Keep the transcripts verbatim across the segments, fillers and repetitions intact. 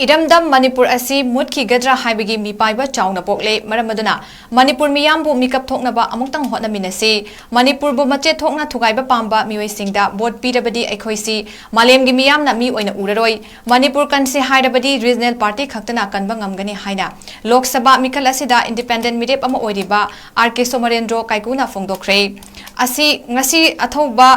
ꯏꯔꯝꯗꯝ ꯃꯅꯤꯄꯨꯔ ꯑꯁꯤ ꯃꯨꯠꯈꯤꯒꯗ꯭ꯔꯥ ꯍꯥꯏꯕꯒꯤ ꯃꯤꯄꯥꯏꯕ ꯆꯥꯎꯅ ꯄꯣꯛꯂꯦ꯫ ꯃꯔꯝ ꯑꯗꯨꯅ ꯃꯅꯤꯄꯨꯔ ꯃꯤꯌꯥꯝꯕꯨ ꯃꯤꯀꯞ ꯊꯣꯛꯅꯕ ꯑꯃꯨꯛꯇꯪ ꯍꯣꯠꯅꯃꯤꯟꯅꯁꯤ꯫ ꯃꯅꯤꯄꯨꯔꯕꯨ ꯃꯆꯦꯠ ꯊꯣꯛꯅ ꯊꯨꯒꯥꯏꯕ ꯄꯥꯝꯕ ꯃꯤꯑꯣꯏꯁꯤꯡꯗ ꯚꯣꯠ ꯄꯤꯔꯕꯗꯤ ꯑꯩꯈꯣꯏꯁꯤ ꯃꯥꯂꯦꯝꯒꯤ ꯃꯤꯌꯥꯝꯅ ꯃꯤ ꯑꯣꯏꯅ ꯎꯔꯔꯣꯏ꯫ ꯃꯅꯤꯄꯨꯔ ꯀꯟꯁꯤ ꯍꯥꯏꯔꯕꯗꯤ ꯔꯤꯖꯅꯦꯜ ꯄꯥꯔꯇꯤ ꯈꯛꯇꯅ ꯀꯟꯕ ꯉꯝꯒꯅꯤ ꯍꯥꯏꯅ ꯂꯣꯛ ꯁꯚꯥ ꯃꯤꯈꯜ ꯑꯁꯤꯗ ꯏꯟꯗꯤꯄꯦꯟꯗꯦꯟ ꯃꯤꯔꯦꯞ ꯑꯃ ꯑꯣꯏꯔꯤꯕ ꯑꯥꯔ ꯀꯦ ꯁꯣꯃꯔꯦꯟꯗ꯭ꯔꯣ ꯀꯥꯏꯀꯨꯅ ꯐꯣꯡꯗꯣꯛꯈ꯭ꯔꯦ꯫ ꯑꯁꯤ ꯉꯁꯤ ꯑꯊꯧꯕ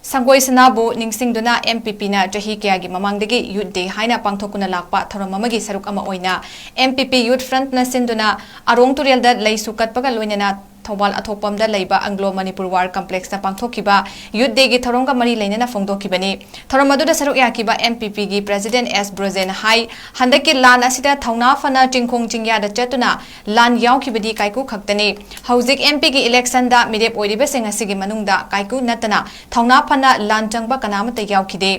ꯁꯪꯒꯣꯏ ꯁꯅꯥꯕꯨ ꯅꯤꯡꯁꯤꯡꯗꯨꯅ ꯑꯦꯝ ꯄꯤ ꯄꯤꯅ ꯆꯍꯤ ꯀꯌꯥꯒꯤ ꯃꯃꯥꯡꯗꯒꯤ ꯌꯨꯠ ꯗꯦ ꯍꯥꯏꯅ ꯄꯥꯡꯊꯣꯛꯇꯨꯅ ꯂꯥꯛꯄ ꯊꯧꯔꯝ ꯑꯃꯒꯤ ꯁꯔꯨꯛ ꯑꯃ ꯑꯣꯏꯅ ꯑꯦꯝ ꯄꯤ ꯄꯤ ꯌꯨꯠ ꯐ꯭ꯔꯟꯠꯅ ꯁꯤꯟꯗꯨꯅ ꯑꯔꯣꯡ ꯇꯨꯔꯦꯜꯗ ꯂꯩꯁꯨ ꯀꯠꯄꯒ ꯂꯣꯏꯅꯅ ꯊꯧꯕꯥꯜ ꯑꯊꯣꯛꯄꯝꯗ ꯂꯩꯕ ꯑꯪꯒ꯭ꯂꯣ ꯃꯅꯤꯄꯨꯔ ꯋꯥꯔ ꯀꯝꯄ꯭ꯂꯦꯛꯁꯇ ꯄꯥꯡꯊꯣꯛꯈꯤꯕ ꯌꯨꯠ ꯗꯦꯒꯤ ꯊꯧꯔꯝꯒ ꯃꯔꯤ ꯂꯩꯅꯅ ꯐꯣꯡꯗꯣꯛꯈꯤꯕꯅꯤ꯫ ꯊꯧꯔꯝ ꯑꯗꯨꯗ ꯁꯔꯨꯛ ꯌꯥꯈꯤꯕ ꯑꯦꯝ ꯄꯤ ꯄꯤꯒꯤ ꯄ꯭ꯔꯦꯁꯤꯗꯦꯟꯠ ꯑꯦꯁ ꯕ꯭ꯔꯣꯖꯦꯟ ꯍꯥꯏ, ꯍꯟꯗꯛꯀꯤ ꯂꯥꯟ ꯑꯁꯤꯗ ꯊꯧꯅꯥ ꯐꯅ ꯆꯤꯡꯈꯣꯡ ꯆꯤꯡꯌꯥꯗ ꯆꯠꯇꯨꯅ ꯂꯥꯟ ꯌꯥꯎꯈꯤꯕꯗꯤ ꯀꯥꯏꯀꯨ ꯈꯛꯇꯅꯤ꯫ ꯍꯧꯖꯤꯛ ꯑꯦꯝ ꯄꯤꯒꯤ ꯏꯂꯦꯛꯁꯟꯗ ꯃꯤꯔꯦꯞ ꯑꯣꯏꯔꯤꯕꯁꯤꯡ ꯑꯁꯤꯒꯤ ꯃꯅꯨꯡꯗ ꯀꯥꯏꯀꯨ ꯅꯠꯇꯅ ꯊꯧꯅꯥ ꯐꯅ ꯂꯥꯟ ꯆꯪꯕ ꯀꯅꯥꯃꯠꯇ ꯌꯥꯎꯈꯤꯗꯦ꯫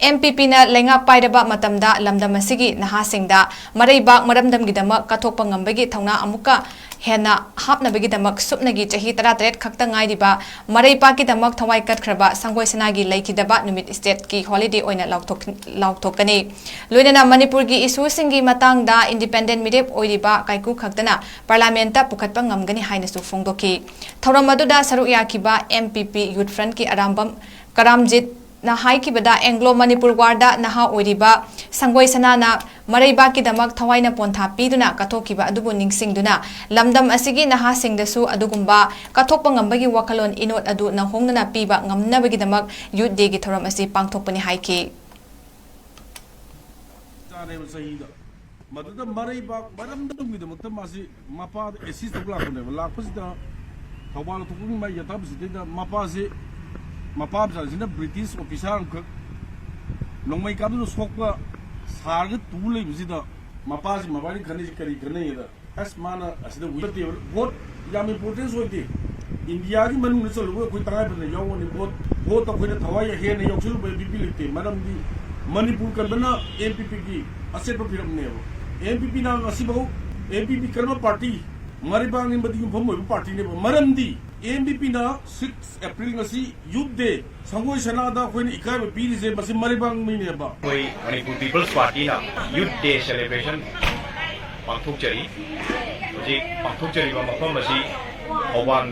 ꯑꯦꯝ ꯄꯤ ꯄꯤꯅ ꯂꯩꯉꯥꯛ ꯄꯥꯏꯔꯕ ꯃꯇꯝꯗ ꯂꯝꯗꯝ ꯑꯁꯤꯒꯤ ꯅꯍꯥꯁꯤꯡꯗ ꯃꯔꯩꯕꯥꯛ ꯃꯔꯝꯗꯝꯒꯤꯗꯃꯛ ꯀꯠꯊꯣꯛꯄ ꯉꯝꯕꯒꯤ ꯊꯧꯅꯥ ꯑꯃꯨꯛꯀ ꯍꯦꯟꯅ ꯍꯥꯞꯅꯕꯒꯤꯗꯃꯛ ꯁꯨꯞꯅꯒꯤ ꯆꯍꯤ ꯇꯔꯥꯇꯔꯦꯠ ꯈꯛꯇ ꯉꯥꯏꯔꯤꯕ ꯃꯔꯩꯕꯥꯛꯀꯤꯗꯃꯛ ꯊꯋꯥꯏ ꯀꯠꯈ꯭ꯔꯕ ꯁꯪꯒꯣꯏ ꯁꯅꯥꯒꯤ ꯂꯩꯈꯤꯗꯕ ꯅꯨꯃꯤꯠ ꯁ꯭ꯇꯦꯠꯀꯤ ꯍꯣꯂꯤꯗꯦ ꯑꯣꯏꯅ ꯂꯥꯎꯊꯣꯛ-, ꯂꯥꯎꯊꯣꯛꯀꯅꯤ꯫ ꯂꯣꯏꯅꯅ ꯃꯅꯤꯄꯨꯔꯒꯤ ꯏꯁꯨꯁꯤꯡꯒꯤ ꯃꯇꯥꯡꯗ ꯏꯟꯗꯤꯄꯦꯟꯗꯦꯟ ꯃꯤꯔꯦꯞ ꯑꯣꯏꯔꯤꯕ ꯀꯥꯏꯀꯨ ꯈꯛꯇꯅ ꯄꯥꯔꯂꯥꯃꯦꯟꯠꯇ ꯄꯨꯈꯠꯄ ꯉꯝꯒꯅꯤ ꯍꯥꯏꯅꯁꯨ ꯐꯣꯡꯗꯣꯛꯈꯤ꯫ ꯊꯧꯔꯝ ꯑꯗꯨꯗ ꯁꯔꯨꯛ ꯌꯥꯈꯤꯕ ꯑꯦꯝ ꯄꯤ ꯄꯤ ꯌꯨꯠ ꯐ꯭ꯔꯟꯠꯀꯤ ꯑꯔꯥꯝꯕꯝ ꯀꯔꯥꯝꯖꯤꯠꯅ ꯍꯥꯏꯈꯤꯕꯗ, ꯑꯦꯡꯒ꯭ꯂꯣ ꯃꯅꯤꯄꯨꯔ ꯋꯥꯔꯗ ꯅꯍꯥ ꯑꯣꯏꯔꯤꯕ ꯁꯪꯒꯣꯏ ꯁꯅꯥꯅ ꯃꯔꯩꯕꯥꯛꯀꯤꯗꯃꯛ ꯊꯋꯥꯏꯅ ꯄꯣꯟꯊꯥ ꯄꯤꯗꯨꯅ ꯀꯠꯊꯣꯛꯈꯤꯕ ꯑꯗꯨꯕꯨ ꯅꯤꯡꯁꯤꯡꯗꯨꯅ, ꯂꯝꯗꯝ ꯑꯁꯤꯒꯤ ꯅꯍꯥꯁꯤꯡꯗꯁꯨ ꯑꯗꯨꯒꯨꯝꯕ ꯀꯠꯊꯣꯛꯄ ꯉꯝꯕꯒꯤ ꯋꯥꯈꯜꯂꯣꯟ ꯏꯅꯣꯠ ꯑꯗꯨ ꯅꯧꯍꯣꯡꯗꯅ ꯄꯤꯕ ꯉꯝꯅꯕꯒꯤꯗꯃꯛ ꯌꯨꯠ ꯗꯦꯒꯤ ꯊꯧꯔꯝ ꯑꯁꯤ ꯄꯥꯡꯊꯣꯛꯄꯅꯤ ꯍꯥꯏꯈꯤ꯫ ꯆꯥꯔꯦꯕ ꯆꯍꯤꯗ꯫ ꯃꯗꯨꯗ ꯃꯔꯩꯕꯥꯛ ꯃꯔꯝꯗꯝꯒꯤꯗꯃꯛꯇ ꯃꯥꯁꯤ ꯃꯄꯥꯗ ꯑꯦꯁꯤꯁ ꯇꯧꯕ ꯂꯥꯛꯄꯅꯦꯕ꯫ ꯂꯥꯛꯄꯁꯤꯗ ꯊꯧꯕꯥꯜ ꯊꯣꯛꯄꯒꯤ ꯃꯥꯏ ꯌꯥꯇꯥꯕꯁꯤꯗꯩꯗ ꯃꯄꯥꯁꯤ, ꯃꯄꯥ ꯃꯆꯥꯁꯤꯅ ꯕ꯭ꯔꯤꯇꯤꯁ ꯑꯣꯐꯤꯁꯥꯔ ꯑꯃꯈꯛ ꯅꯣꯡꯃꯩ ꯀꯥꯞꯇꯨꯅ ꯁꯣꯛꯄ ꯁꯥꯔꯒ ꯇꯨ ꯂꯩꯕꯁꯤꯗ ꯃꯄꯥꯁꯤ ꯃꯕꯥꯅꯤ ꯈꯟꯅꯩꯁꯤ ꯀꯔꯤ ꯈꯟꯅꯩꯗ, ꯑꯁ, ꯃꯥꯅ ꯑꯁꯤꯗ ꯋꯤ ꯅꯠꯇꯦꯕ꯫ ꯚꯣꯠ ꯌꯥꯝ ꯏꯝꯄꯣꯔꯇꯦꯟꯁ ꯑꯣꯏꯗꯦ꯫ ꯏꯟꯗꯤꯌꯥꯒꯤ ꯃꯅꯨꯡꯗ ꯆꯠꯂꯨꯕ ꯑꯩꯈꯣꯏ ꯇꯉꯥꯏ ꯐꯗꯅ ꯌꯥꯎꯒꯅꯤ꯫ ꯚꯣꯠ, ꯚꯣꯠꯇ ꯑꯩꯈꯣꯏꯅ ꯊꯋꯥꯏ ꯍꯦꯟꯅ ꯌꯥꯎꯁꯤꯜꯂꯨꯕ ꯑꯦꯝ ꯄꯤ ꯄꯤ ꯂꯩꯇꯦ꯫ ꯃꯔꯝꯗꯤ ꯃꯅꯤꯄꯨꯔ ꯀꯟꯕꯅ ꯑꯦꯝ ꯄꯤ ꯄꯤꯒꯤ ꯑꯆꯦꯠꯄ ꯐꯤꯔꯝꯅꯦꯕ꯫ ꯑꯦꯝ ꯄꯤ ꯄꯤꯅ ꯉꯁꯤꯐꯥꯎ, ꯑꯦꯝ ꯄꯤ ꯄꯤ ꯀꯔꯝꯕ ꯄꯥꯔꯇꯤ, ꯃꯔꯩꯕꯥꯛ ꯅꯤꯡꯕꯗ ꯌꯨꯝꯐꯝ ꯑꯣꯏꯕ ꯄꯥꯔꯇꯤꯅꯦꯕ꯫ ꯃꯔꯝꯗꯤ ꯑꯦꯝ ꯕꯤ ꯄꯤꯅ ꯁꯤꯛꯁ ꯑꯦꯄ꯭ꯔꯤꯜ ꯉꯁꯤ ꯌꯨꯠ ꯗꯦ ꯁꯪꯒꯣꯏ ꯁꯅꯥꯗ ꯑꯩꯈꯣꯏꯅ ꯏꯀꯥꯏꯕ ꯄꯤꯔꯤꯁꯦ ꯃꯁꯤ ꯃꯔꯩꯕꯥꯛ ꯃꯤꯅꯦꯕ꯫ ꯑꯩꯈꯣꯏ ꯃꯅꯤꯄꯨꯔ ꯄꯤꯄꯜꯁ ꯄꯥꯔꯇꯤꯅ ꯌꯨꯠ ꯗꯦ ꯁꯦꯂꯦꯕ꯭ꯔꯦꯁꯟ ꯄꯥꯡꯊꯣꯛꯆꯔꯤ꯫ ꯍꯧꯖꯤꯛ ꯄꯥꯡꯊꯣꯛꯆꯔꯤꯕ ꯃꯐꯝ ꯑꯁꯤ ꯊꯧꯕꯥꯜ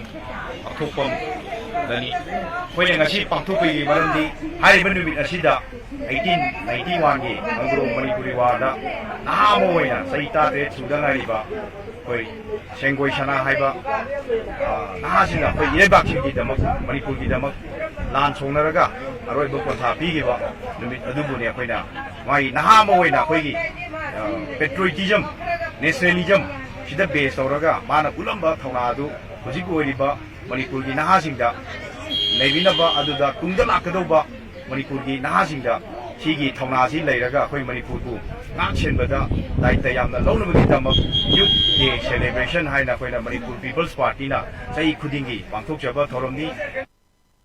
ꯄꯥꯡꯊꯣꯛꯐꯝꯗꯅꯤ꯫ ꯑꯩꯈꯣꯏꯅ ꯉꯁꯤ ꯄꯥꯡꯊꯣꯛꯄꯒꯤ ꯃꯔꯝꯗꯤ ꯍꯥꯏꯔꯤꯕ ꯅꯨꯃꯤꯠ ꯑꯁꯤꯗ ꯑꯩꯠꯇꯤꯟ ꯅꯥꯏꯟꯇꯤ ꯋꯥꯟꯒꯤ ꯑꯪꯒ꯭ꯔꯣ ꯃꯅꯤꯄꯨꯔꯤ ꯋꯥꯔꯗ ꯅꯍꯥ ꯑꯃ ꯑꯣꯏꯅ ꯆꯍꯤ ꯇꯔꯥꯇꯔꯦꯠ ꯁꯨꯗ ꯉꯥꯏꯔꯤꯕ ꯑꯩꯈꯣꯏ ꯁꯦꯡꯒꯣꯏ ꯁꯅꯥ ꯍꯥꯏꯕ, ꯑ, ꯅꯍꯥꯁꯤꯡꯅ ꯑꯩꯈꯣꯏ ꯏꯔꯩꯕꯥꯛꯁꯤꯡꯒꯤꯗꯃꯛ, ꯃꯅꯤꯄꯨꯔꯒꯤꯗꯃꯛ ꯂꯥꯟ ꯁꯣꯛꯅꯔꯒ ꯑꯔꯣꯏꯕ ꯄꯣꯟꯊꯥ ꯄꯤꯈꯤꯕ ꯅꯨꯃꯤꯠ ꯑꯗꯨꯕꯨꯅꯦ ꯑꯩꯈꯣꯏꯅ ꯃꯥꯒꯤ ꯅꯍꯥ ꯑꯃ ꯑꯣꯏꯅ ꯑꯩꯈꯣꯏꯒꯤ, ꯑ, patriotism, nationalism ꯁꯤꯗ ꯕꯦꯁ ꯇꯧꯔꯒ ꯃꯥꯅ ꯎꯠꯂꯝꯕ ꯊꯧꯅꯥ ꯑꯗꯨ ꯍꯧꯖꯤꯛ ꯑꯣꯏꯔꯤꯕ ꯃꯅꯤꯄꯨꯔꯒꯤ ꯅꯍꯥꯁꯤꯡꯗ ꯂꯩꯕꯤꯅꯕ, ꯑꯗꯨꯗ ꯇꯨꯡꯗ ꯂꯥꯛꯀꯗꯧꯕ ꯃꯅꯤꯄꯨꯔꯒꯤ ꯅꯍꯥꯁꯤꯡꯗ ꯁꯤꯒꯤ ꯊꯧꯅꯥꯁꯤ ꯂꯩꯔꯒ ꯑꯩꯈꯣꯏ ꯃꯅꯤꯄꯨꯔꯕꯨ ꯉꯥꯛ ꯁꯦꯟꯕꯗ ꯗꯥꯏꯇ ꯌꯥꯝꯅ ꯂꯧꯅꯕꯒꯤꯗꯃꯛ ꯌꯨꯠ ꯗꯦ ꯁꯦꯂꯦꯕ꯭ꯔꯦꯁꯟ ꯍꯥꯏꯅ ꯑꯩꯈꯣꯏꯅ ꯃꯅꯤꯄꯨꯔ ꯄꯤꯄꯜꯁ ꯄꯥꯔꯇꯤꯅ ꯆꯍꯤ ꯈꯨꯗꯤꯡꯒꯤ ꯄꯥꯡꯊꯣꯛꯆꯕ ꯊꯧꯔꯝꯅꯤ꯫